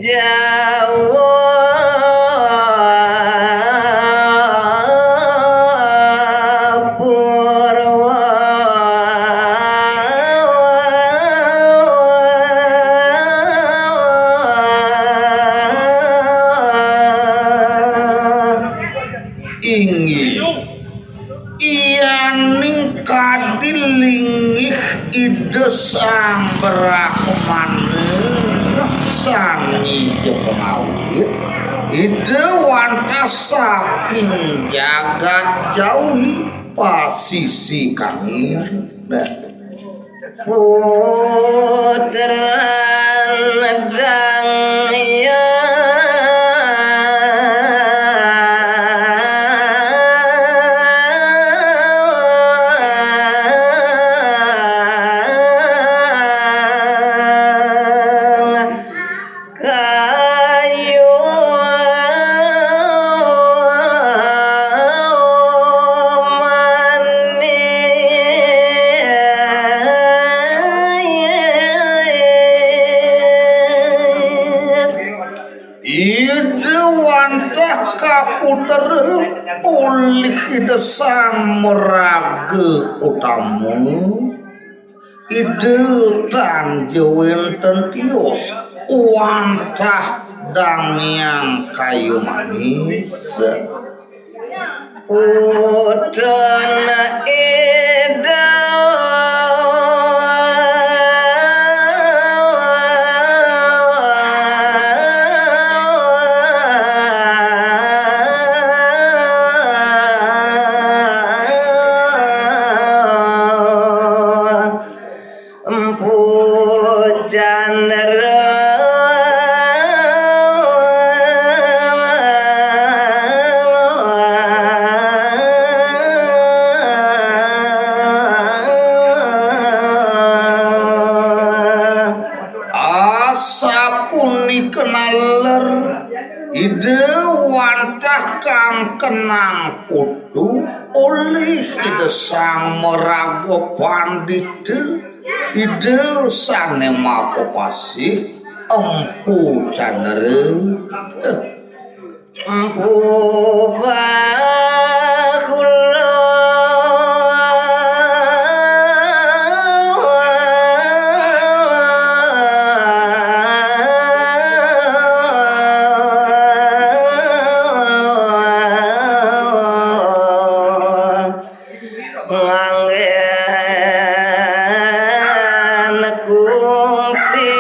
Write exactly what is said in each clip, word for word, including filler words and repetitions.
Jawa Purwa. Inggih. Yaning kadi linggih Ida Sang Brahmana sane ja pangawit, Ida wantah saking jagat jauhi pasisi kangin. Putran dang ya. Kayu manis. Ida wantah kaputra olih Ida Sang Maraga Utama. Ida tan ja wenten tios wantah dangiang kayu manis. Putran Ida. Empu Candra. Asapunika naler Ida wantah kangkenang putu olih Ida Sang Maraga Pandita, Ida sane mapapasih Empu Candra. Empu Bakula. Nganggen kumpi.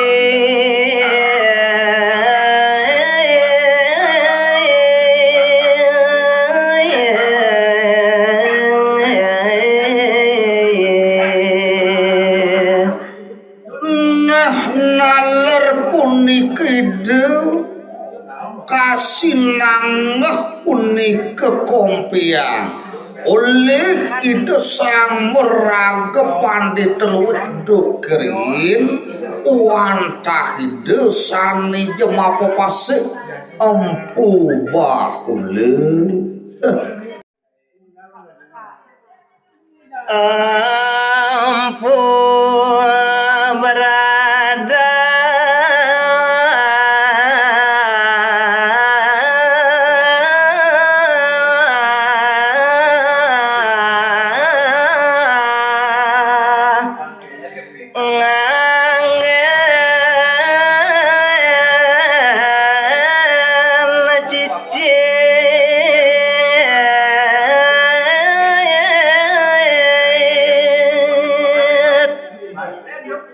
Nah, naler punika Ida kasinanggeh punika kompiang olih Ida Sang Maraga Pandita luwih dukerin wantah Ida sane ja mapapasih Empu Bakula. Empu Brada. Nganggen cicit.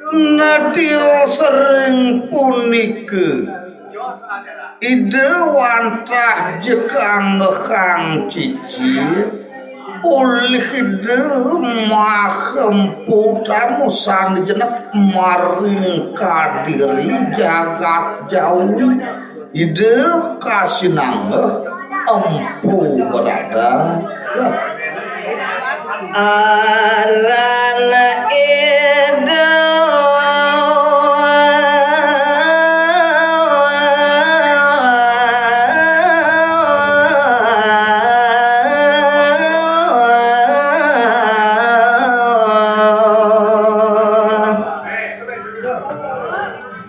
Nadya sering punika Ida wantah ja kanggehang cicit olih Ida maha Empu Utama sane jenep maring kadiri jagat Jawi. Ida kasinanggeh Empu Brada. Aran Ida.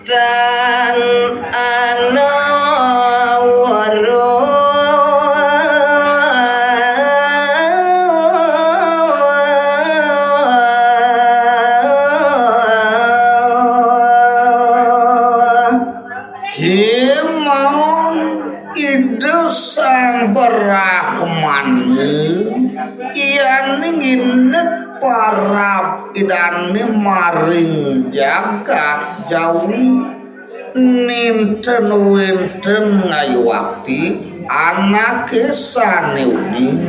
Dan ana weruh. Kemawon Ida Sang Brahmana, yaning inget parab Idane maring jagat Jawi, nenten wenten ngayuwakti anake sane uning.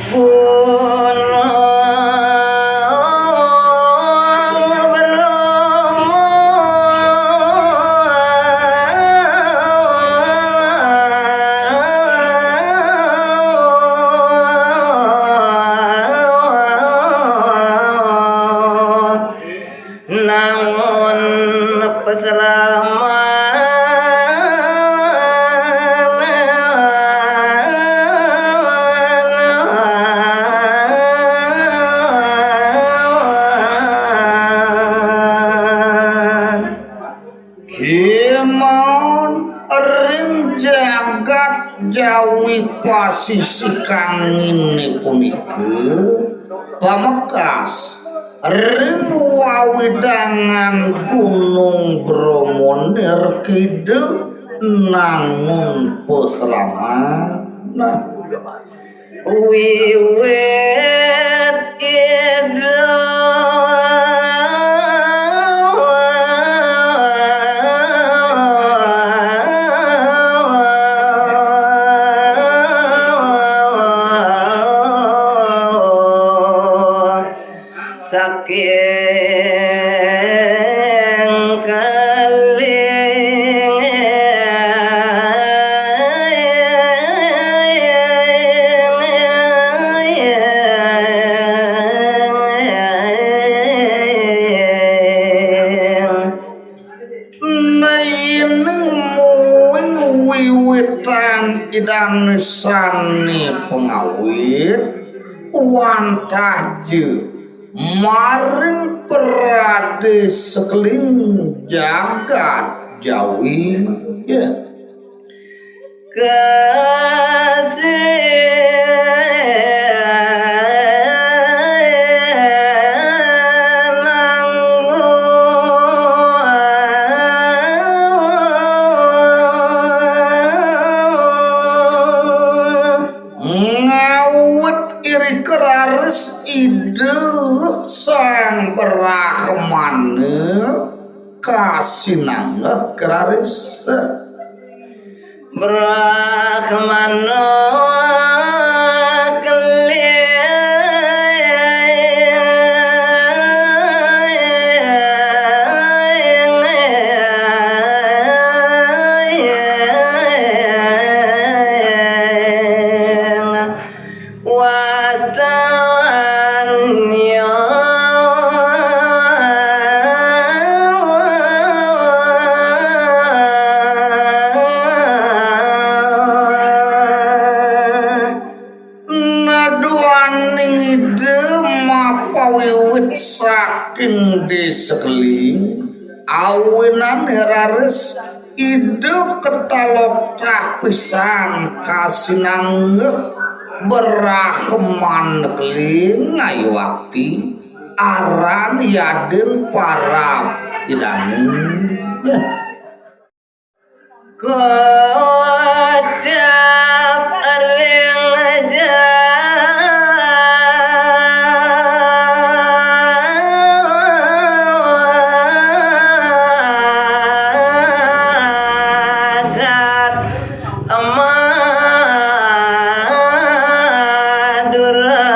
Gunung Bromo. Namun Kemawon ring jagat Jawi pasisih kangine punika pamekas ring wawidangan Gunung Bromo nirkida nangun pasraman. Nah, wiwit Ida saking keling. Naining muwing wiwitan Idane sane pangawit, wantah ja maring pradé sakeling jagat Jawi, ya. Kasih ngawit irika raris Ida Sang Brahmana kasinanggeh raris. Brahmana keling. Wastanya. Naduaning Ida mapawiwit saking desa Keling, awinane raris Ida ketalokah pisan kasinanggeh Brahmana Keling ngayuwakti aran yadin parab Idane. Kocap ring jagat Madura.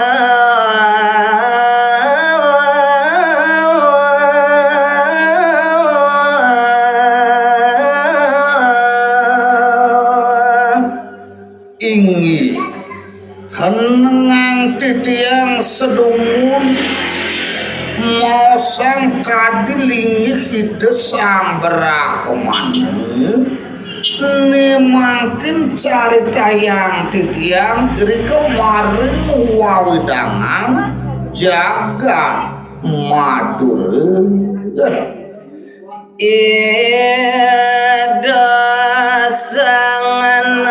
Inggih, henengang titiang sedumun maosang kadi linggih Ida Sang Brahmana, ne mangkin caritayang titiang irika maring wawidangan jagat Madura. Ida sang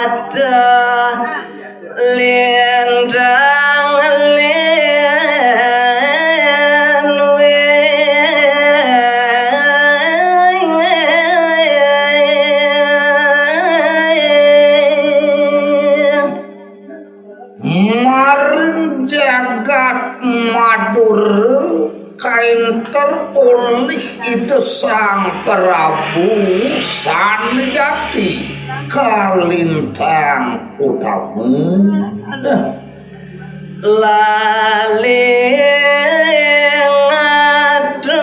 ada lintang lin wing. Maring jagat Madura kainter olih Ida Sang Prabu sane jati kalintang utama. Lali ngatur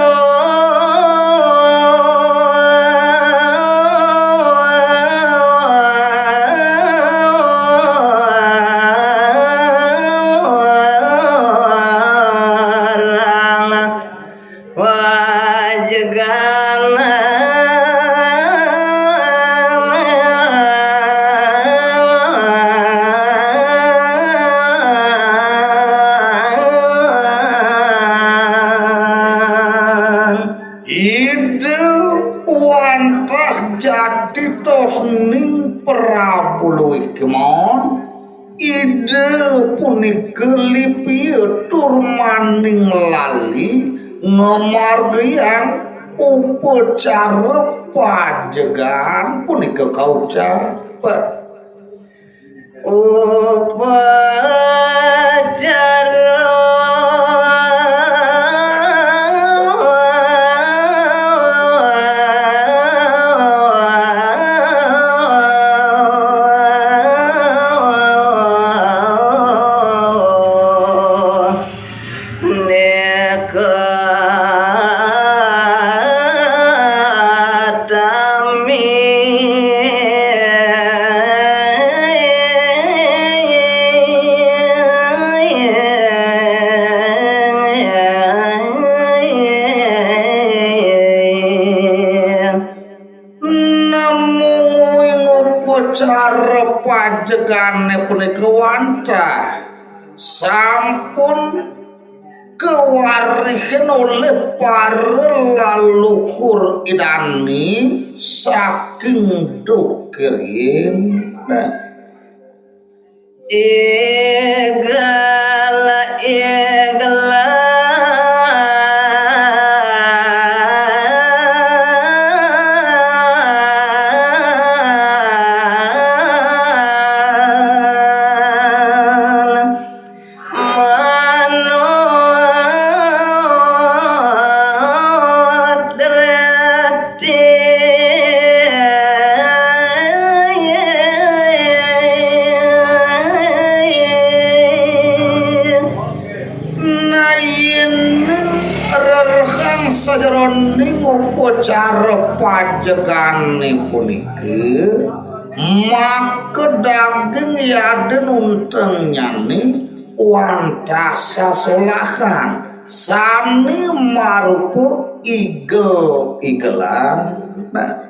Ida wantah jati tosning Prabu Luwih Kemon. Ida punika lipia tur maning lali ngamargiang upacara pajegan punika kaucap. Upacara Namung upacara pajegane punika wantah sampun kawarihin olih para laluhur idane saking dugirin. Nah, igel-igelan manut reti. Nah, yen rerehang sajeroning upacara pajegane puniki, maka daging yaden untengnyane wantah sasolahan sane marupa igel-igelan. Nah,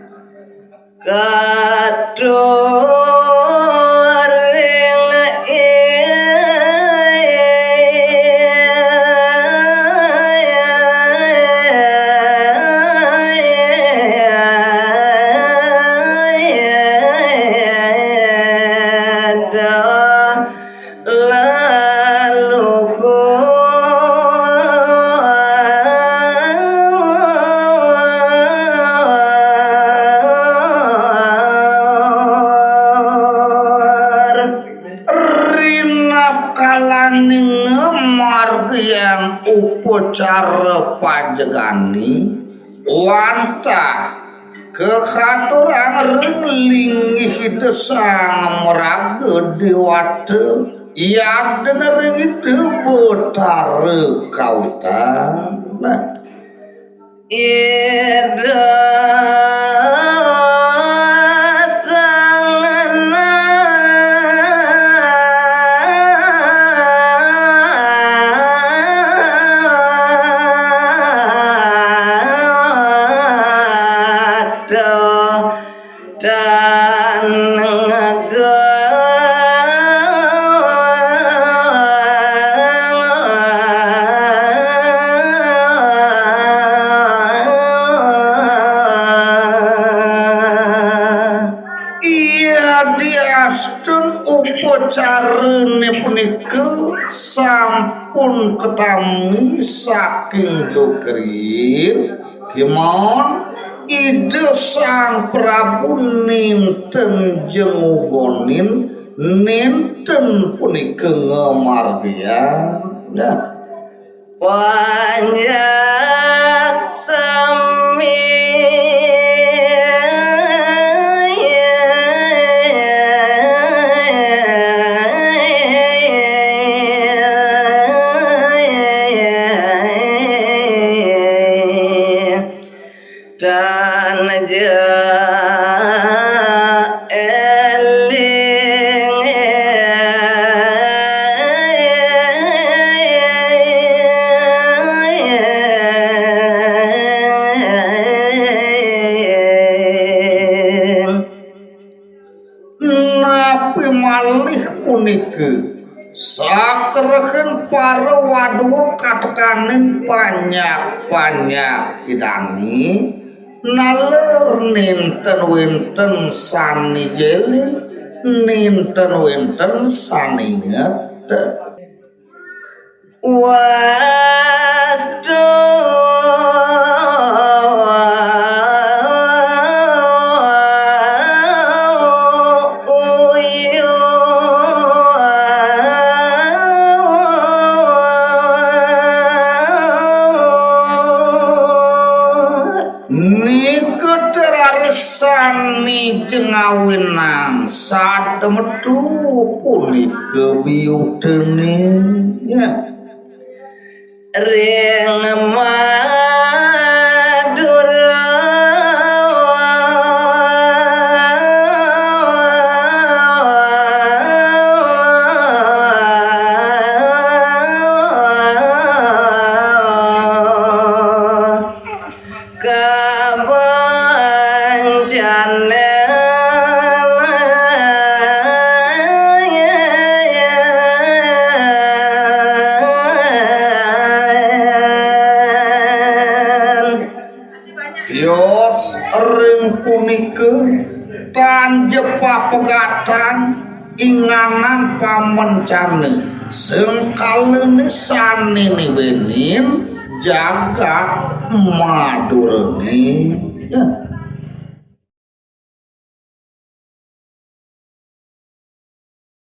katuring ida laluhur. Rinakalaning ngamargiang upacara pajegane wantah kakaturang ring linggih Ida Sang Maraga Dewata, yaden ring Ida Betara kawitan. Nah, Ida Sang Nata. Astun upacarané punika sampun katami saking doktrin, kémaon Ida Sang Prabu nénten jengugonin, nénten punika ngamargiang. Nah, panjak sami. Dan ja eling. Napi malih punika? Sakrehin para wadua katekaning panjak-panjak Idane, naler nenten wenten sane jeling, nenten wenten sane ngetek. Wastu uyuh. Nika terarisan nijeng awinang sada metu punika biutene. Ya. Ring Madura. Kabancanan. Tios ring punika tan ja papegatan inganan pamencane sengkalane sane niwenin jagat Madurane. Ya.